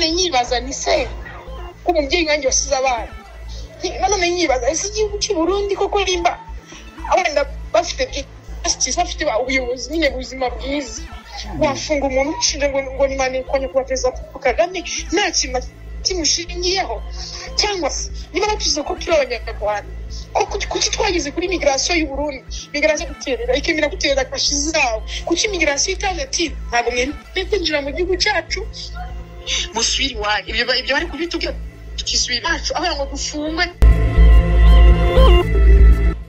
Nanone nyibaza ni se ko umubyeyi nkanjye wasize abana. Nanone nyibaza ese igihugu cy'u Burundi koko nimba abana bafite justice, bafite ubuyobozi nyine buzima bwiza, wafunga umuntu ushinja ngo ni maneko nyakubahwa Perezida Paul Kagame nta kintu kimushingiyeho? Cyangwa se niba batuze ko turi abanyarwanda, kuki twageze kuri migration y'u Burundi, migration guterera ikemera guterera kashi zabo, kuki migration itaje ati ntabwo mwemerewe kwinjira mu gihugu cyacu, musubire iwanyu? Ibyo bari kubitubwira tukisubira iwacu aho ngo dufungwe.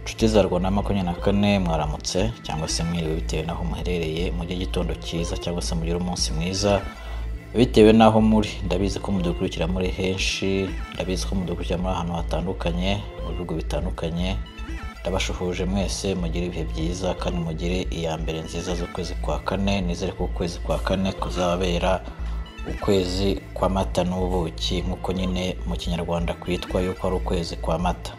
Inshuti za Rwanda 24, mwaramutse cyangwa se mwiriwe bitewe n'aho muherereye, mugire igitondo cyiza cyangwa se mugire umunsi mwiza bitewe n'aho muri. Ndabizi ko mudukurikira muri henshi, ndabizi ko mudukurikira muri ahantu hatandukanye, mu bihugu bitandukanye. Ndabashuhuje mwese, mugire ibihe byiza kandi mugire iya mbere nziza z'ukwezi kwa kane. Nizere ko ukwezi kwa kane kuzabera ukwezi kwa mata n'ubuki, nk'uko nyine mu kinyarwanda kwitwa yuko ari ukwezi kwa mata.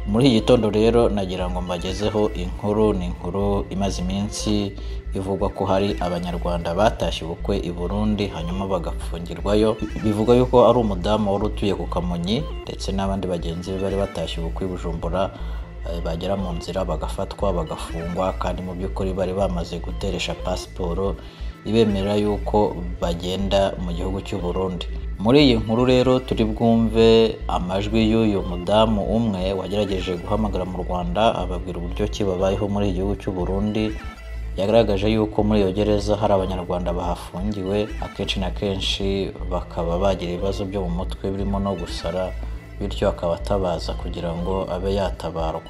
Muri iki gitondo rero nagira ngo mbagezeho inkuru. Ni inkuru imaze iminsi ivugwa ko hari abanyarwanda batashye ubukwe i Burundi hanyuma bagafungirwayo. Bivugwa yuko ari umudamu wari utuye ku Kamonyi ndetse n'abandi bagenzi be bari batashye ubukwe i Bujumbura, bagera mu nzira bagafatwa bagafungwa, kandi mu by'ukuri bari bamaze guteresha pasiporo ibemerera yuko bagenda mu gihugu cy'u Burundi. Muri iyi nkuru rero turi bwumve amajwi y'uyu mudamu umwe wagerageje guhamagara mu Rwanda ababwira uburyo ki babayeho muri iki gihugu cy'u Burundi. Yagaragaje yuko muri iyo gereza hari abanyarwanda bahafungiwe, akenshi na kenshi bakaba bagira ibibazo byo mu mutwe birimo no gusara, bityo akaba atabaza kugira ngo abe yatabarwa.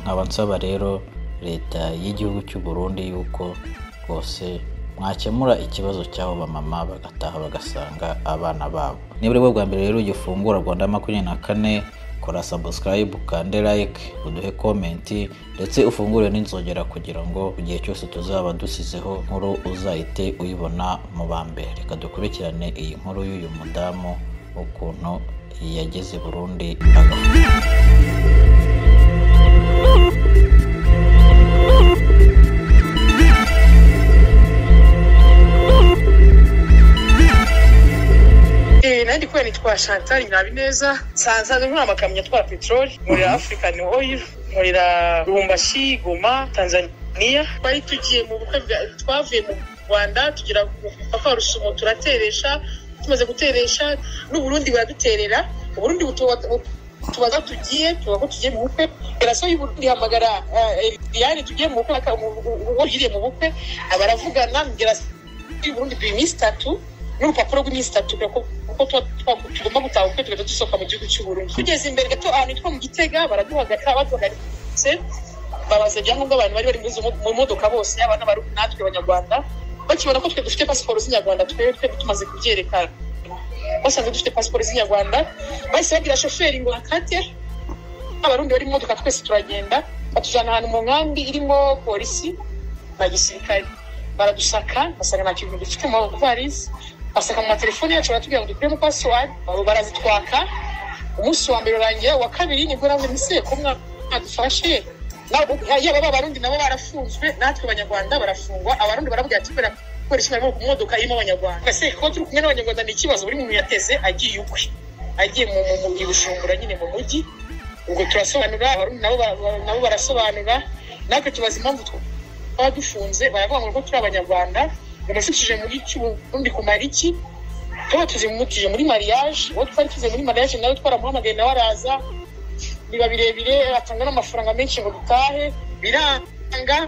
Nkaba nsaba rero leta y'igihugu cy'u Burundi yuko rwose mwakemura ikibazo cy'abo bamama bagataha bagasanga abana babo. Niba aribwo bwa mbere rero ugifungura Rwanda 24, kora subscribe, ukande like, uduhe comment ndetse ufungure n'inzogera kugira ngo igihe cyose tuzaba dusizeho nkuru uzahite uyibona mu ba mbere. Reka dukurikirane iyi nkuru y'uyu mudamu ukuntu yageze Burundi agafungwa. Nandi kubera nitwa Chantal Nyirabineza, nsanzwe nkora amakamyo atwara peteroli, nkorera African Oil, nkorera Lubumbashi, Goma, Tanzania. Twari tugiye mu bukwe, twavuye mu Rwanda tugera ku mupaka wa Rusumo turateresha, tumaze guteresha n'u Burundi buraduterera. Uburundi tubaza tugiye, tuba ko tugiye mu bukwe. Federasiyo y'u Burundi ihamagara Eliane tugiye mu bukwe, uwo yiriye mu bukwe baravugana. Federasiyo y'u Burundi duha iminsi itatu n'urupapuro rw'iminsi itatu kuko tugomba gutaha ubukwe tugahita dusohoka mu gihugu cy'u Burundi. Tugeze imbere gato ahantu hitwa mu Gitega baraduhagarika, baduhagaritse babaza ibyangombwa abantu bari bari mu modoka bose, yaba n'abarundi natwe abanyarwanda. Bakibona ko twe dufite pasiporo z'inyarwanda, twebwe tumaze kubyerekana basanze dufite pasiporo z'inyarwanda, bahise babwira shoferi ngo akate. Abarundi bari mu modoka twese turagenda, batujyana ahantu mu nkambi irimo polisi na gisirikare, baradusaka basanga nta kintu dufite mu mavarisi, basaka mu matelefoni yacu baratubwira ngo dukuremo password, barazitwaka. Umunsi wa mbere urangira, uwa kabiri nibwo navuze nti se ko mwadufashe, yaba abarundi nabo barafunzwe natwe abanyarwanda barafungwa. Abarundi barabwira ati kubera polisi barimo ku modoka irimo abanyarwanda, ese ko turi kumwe n'abanyarwanda ni ikibazo. Buri muntu yateze agiye ukwe, agiye mu Bujumbura nyine mu mujyi. Ubwo turasobanura, abarundi nabo barasobanura, natwe tubaza impamvu twaba dufunze, baravuga ngo turi abanyarwanda, ngo tuje muri cy'Uburundi kumara iki, tuba tuje muri mariage. Uwo twari tuze muri mariage nawe twaramuhamagaye nawe araza, biba birebire, atanga n'amafaranga menshi ngo dutahe, biranga.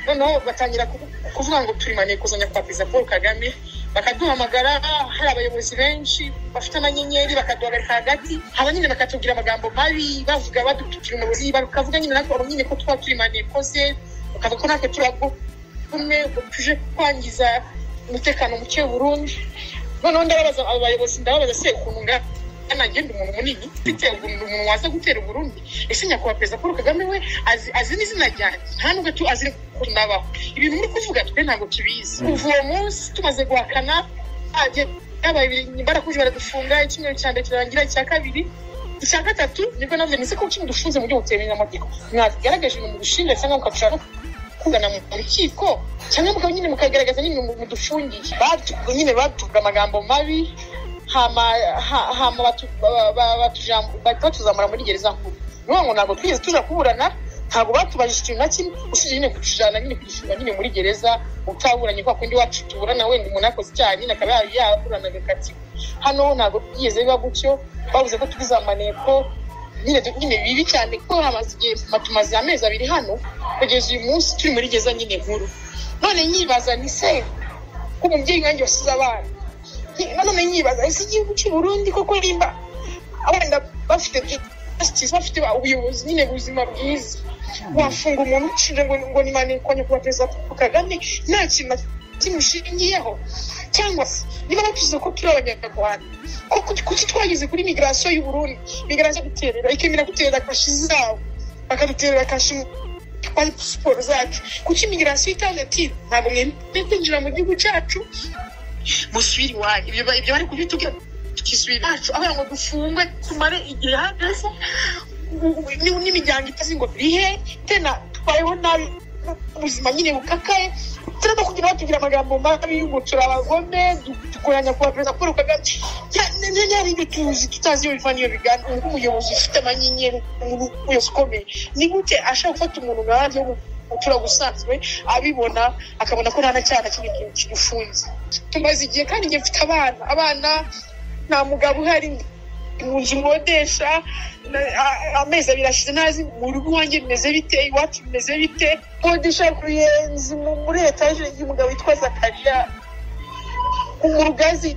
Noneho batangira kuvuga ngo turi maneko za nyakubahwa Perezida Paul Kagame, bakaduhamagara hari abayobozi benshi bafite amanyenyeri, bakaduhagarika hagati haba nyine bakatubwira amagambo mabi, bavuga badutukira umuyobozi, bakavuga nyine natwe nyine ko tuba turi maneko ze, bakavuga ko natwe turagume tuje kwangiza umutekano muke w'u Burundi. Noneho ndababaza abo bayobozi, ndababaza se ukuntu ngana umuntu munini mfite umuntu waza gutera Burundi, ese nyakubahwa Perezida Paul Kagame we azi n'izina ryanjye? Nta nubwo azi ko nabaho. Ibintu muri kuvuga twe ntabwo tubizi. Kuva uwo munsi tumaze guhakana, barakuje baradufunga, icyumweru cya mbere kirarangira, icya kabiri, icya gatatu nibwo navuze nti se ko mudufunze mu buryo butemewe n'amategeko, mwagaragaje ibintu mudushinja cyangwa mukadushaka kugana mu rukiko, cyangwa nyine mukagaragaza nyine mudufungiye. Nyine batuvuga amagambo mabi. Hama batuzamura muri gereza nkuru. Niyo ngo ntabwo twigeze tuja kuburana, ntabwo batubajije ikintu na kimwe, usibye nyine kutujana nyine kudushinga nyine muri gereza utaburanye kwa kundi wacu tuburana, wenda umuntu yakoze icyaha nyine akaba yaburana agakatirwa. Hano ntabwo byigeze biba gutyo, bavuze ko tugize amaneko nyine bibi cyane, kuko hamaze igihe, tumaze amezi 2 hano kugeza uyu munsi turi muri gereza nyine nkuru. None nyibaza ni se ko umubyeyi wanjye wasize abana, none nyibaza ese igihugu cy'u Burundi koko nimba abana bafite justice, bafite ubuyobozi nyine buzima bwiza, wafunga umuntu ucinje ngo ni maneko nyakubahwa Perezida Paul Kagame nta kintu kimushingiyeho? Cyangwa se niba batuze ko turi abanyarwanda, kuki twageze kuri migration y'u Burundi, migration guterera ikemera guterera kashi zabo, bakaduterera kashi pasiporo zacu, kuki migration itaje ati ntabwo mwemerewe kwinjira mu gihugu cyacu, musubire iwanyu? Ibyo bari kubitubwira tukisubira iwacu, aho ngo dufungwe tumare igihe hageze n'imiryango itazi ngo birihe, tena tubayeho nabi, ubuzima nyine bukakaye, turimo kugira batugira amagambo mabi ngo turi abagome, dukoranya kuba Perezida Paul Kagame, nyari ibyo tuzi tutazi iyo biva n'iyo bigana. Umuyobozi ufite amanyenyeri, umuyobozi ukomeye, ni gute ashobora gufata umuntu nkanjye umuturage usanzwe abibona akabona ko nta na cyaha na kimwe kidufunze? Tumaze igihe kandi njye mfite abana, nta mugabo uhari mu nzu nkodesha, amezi 2 ashize ntazi mu rugo iwanjye bimeze bite, iwacu bimeze bite. Nkodesha ku Ruyenzi muri etaje y'umugabo witwa Zakaria mu Rugazi.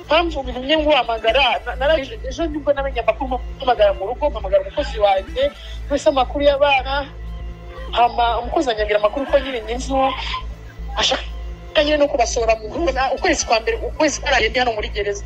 Mpamvu bigumye nguhamagara, naraje ejo nibwo namenye amakuru, mpamagara mu rugo, mpamagara umukozi wanjye wese amakuru y'abana, hama umukozi anyangira amakuru ko nyine n'inzu ashaka nyine no kubasohora mu rugo. Ukwezi kwa mbere, ukwezi kwarangiye ndi hano muri gereza,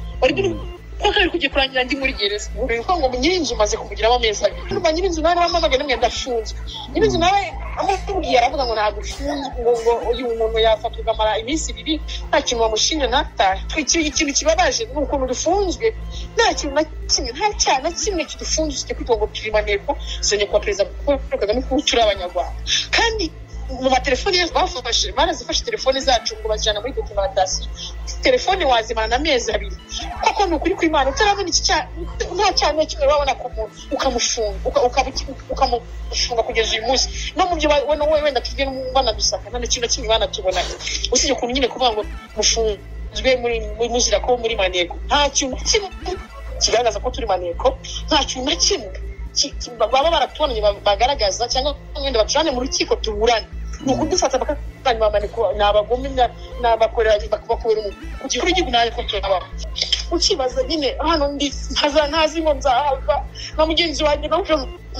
kuko kari kugiye kurangira ndi muri gereza. Kuko ngo nyir'inzu maze kumugiramo amezi 2, urumva nyir'inzu nawe arampamagaye namwe ndafunzwe. Nyir'inzu nawe amubwiye aravuga ngo ntabwo ufunzwe, ngo uyu muntu yafatwa akamara iminsi 2 nta kintu bamushinja ntatahe. Ikintu kibabaje ni ukuntu dufunzwe nta kintu na kimwe, nta cyaha na kimwe kidufunze, usibye kwitwa ngo turi maneko za nyakubahwa Perezida Paul Kagame kuko turi abanyarwanda. Kandi mu matelefoni bafashe, barazifashe telefone zacu ngo bazijana muri documentation, telefone wazimana amezi 2 koko. Ni ukuri kw'Imana, utarabona iki cyaha, nta cyaha na kimwe babona ku muntu ukamufunga, ukamufunga kugeza uyu munsi. No mu byo wenda tujye banadusaka nta kintu na kimwe banatubonanye, usibye ukuntu nyine kuvuga ngo mufunzwe muzira ko muri maneko, nta kintu kimwe kigaragaza ko turi maneko, nta kintu na kimwe baba baratubonanye bagaragaza, cyangwa wenda bacurane mu rukiko tuburane. Ni ukudufata bakanywa maneko, ni abagome, ni abakorera bakorera ku gihugu igihugu ntabwo turabaho. Ukibaza nyine hano ndi ntazi ngo nzahava, na mugenzi wanjye nawe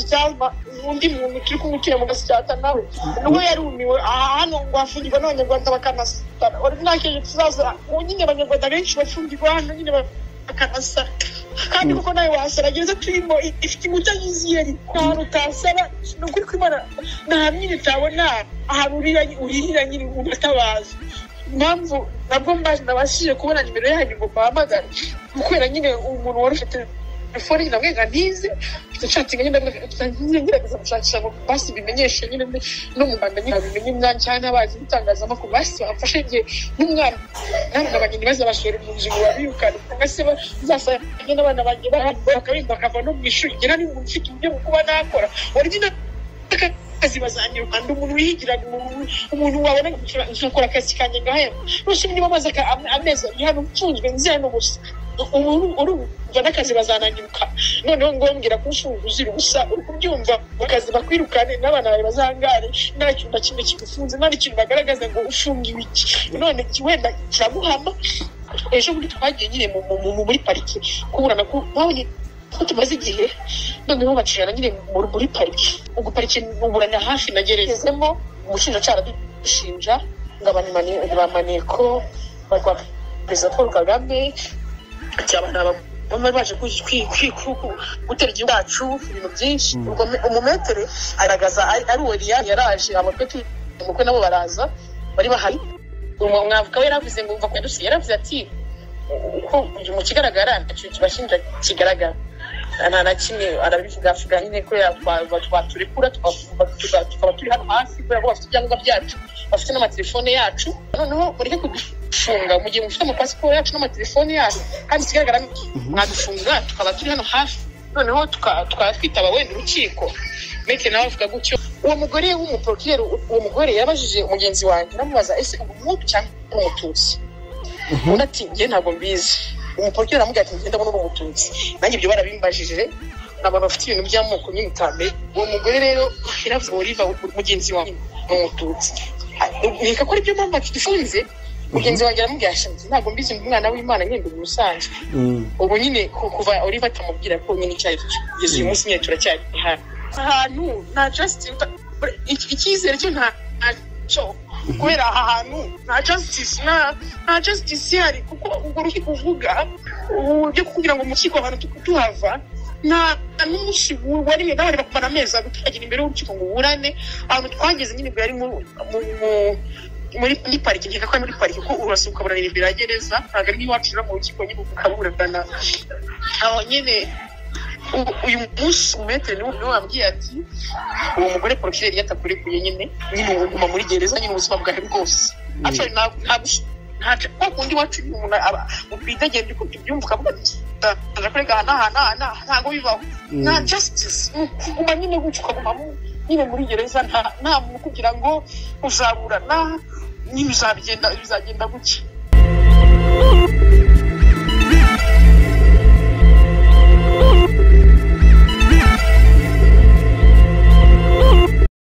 cyangwa undi muntu turi kumwe utuye mu Gasyata nawe nawe yarumiwe hano ngo hafungirwa n'abanyarwanda bakanasara. Nta kintu tuzaza nyine, abanyarwanda benshi bafungirwa hano nyine bakanasara, kandi kuko nawe wasara gereza turimo ifite inkuta y'iziyeri, nta hantu utasara. Ni ukuri kw'Imana, nta nyine utabona ahantu uririra nyine ugatabaza. Impamvu nabwo nabashije kubona nimero yanyu ngo mbahamagare, kubera nyine umuntu wari ufite telefone nyine namwe ntize nshatse nyine ngerageza gushakisha ngo basi bimenyeshe nyine no mu Rwanda nyine babimenye umwanya, cyangwa n'abazi itangazamakuru basi bamfashe igihe n'umwana n'abana banjye ntibazabashore mu nzu ngo babirukane, cyangwa se bazasange n'abana banjye bakabimba bakava no mu ishuri. Ngira ni umuntu ufite uburyo bwo kuba nakora wari nyine akazi bazanyirukana, umuntu wihigiraga, umuntu wabona nkakora akazi kanjye ngahemba. Rwose niba maze amezi 2 hano mfunzwe nzira n'ubusa, urumva n'akazi bazananyiruka. Noneho ngo mbwira ko ufunga uzira ubusa, uri kubyumva, akazi bakwirukane n'abana bawe bazangare, nta kintu na kimwe kigufunze, nta n'ikintu bagaragaza ngo ufungiwe iki. None wenda kiraguhama. Ejo bundi twagiye nyine muri pariki kuburana, babonye ko tumaze igihe, noneho bacirana nyine muri pariki. Ubwo pariki uburana hafi na gereza, umushinjacyaha aradushinja ngo abamaneko barwa Perezida Paul Kagame, cyabana bamwe baje gutera igihugu cyacu ibintu byinshi. Umumetere aragaza ari uwo yaraje abapeti umukwe nabo baraza bari bahari. Umwavuka we yaravuze ngo umva ko yadusiye, yaravuze ati uko mu kigaragara ntacyo kibashinja kigaragara nta na kimwe. Arabivuga avuga nyine ko twaturekura tukaba turi hano hafi kubera ko bafite ibyangombwa byacu, bafite n'amatelefone yacu, noneho mureke Kudufunga mu gihe mufite amapasiporo yacu n'amatelefoni yacu, kandi ikigaragara mwadufunga tukaba turi hano hafi, noneho tukaba twitaba wenda urukiko. Maître nawe avuga gutyo. Uwo mugore w'umuprocureur, uwo mugore yabajije mugenzi wanjye, aramubaza: "Ese uri Umuhutu cyangwa uri Umututsi?" Undi ati: "Njye ntabwo mbizi." Umuprocureur aramubwira ati: "Njye ndabona uri Umututsi." Nanjye ibyo barabimbajije. Ni abantu bafite ibintu by'amoko nyine utamenya. Uwo mugore rero yaravuze ngo Oliver mugenzi wanjye ni Umututsi, reka ko aribyo mpamvu akidufunze. Mugenzi wanjye aramubwira ati: "Ntabwo mbizi, ndi umwana w'Imana nyine, ndi ubusanzwe." Ubu nyine kuva Oliver atamubwira ko nyine icyo ari cyo, kugeza uyu munsi nyine turacyari hano ahantu nta justice, icyizere cyo ntacyo, kubera aha hantu nta justice, nta justice ihari, kuko urwo rukiko uvuga byo kugira ngo mu rukiko abantu tuhava, nta n'umunsi wari n'abari bakumara amezi 2 tukagera imbere y'urukiko ngo uburane. Ahantu twageze nyine ubwo yari muri pariki, nkeka ko ari muri pariki, kuko urasa ukaburanira imbere ya gereza, ntabwo ari nk'iwacu ura mu rukiko nyine ukaburana. Aho nyine uyu munsi maître niwe wambwiye ati uwo mugore procureur yatakurekuye nyine uguma muri gereza nyine ubuzima bwawe bwose. Actually nta kwa kundi iwacu umuntu bidagenda uko tubyumva, ukavuga ati ndaza kurega aha n'aha n'aha n'aha, ntabwo bibaho. Nta justice, kuguma nyine gutyo, ukaguma nyine muri gereza, nta muntu kugira ngo uzaburana nyine bizagenda gutya.